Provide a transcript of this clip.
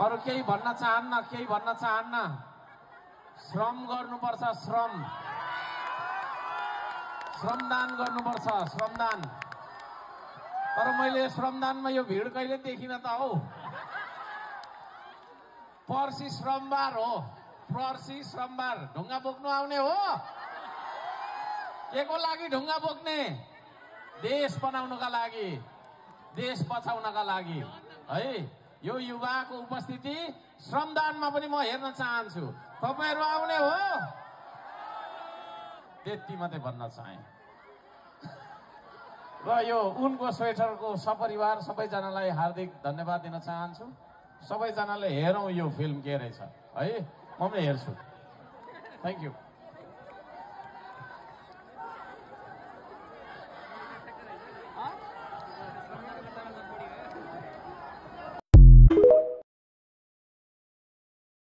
अरू केही भन्न चाहन्न श्रम गर्नुपर्छ श्रमदान गर्नुपर्छ श्रमदान तर मैले श्रमदानमा यो भिड कहिले देखिन त हौ पर्सि श्रमबार हो ढुङ्गा बोक्नु आउने हो के को लागि ढुङ्गा बोक्ने देश बनाउनका लागि देश बचाउनका लागि है यो युवाको उपस्थिति श्रमदानमा पनि म हेर्न चाहन्छु तपाईहरु आउने हो त्यति मात्रै भन्न चाहे र यो उनको स्वेटरको सपरिवार सबैजनालाई हार्दिक धन्यवाद दिन चाहन्छु सबैजनाले हेरौं यो फिल्म के रहेछ है म पनि हेर्छु थ्यांक यू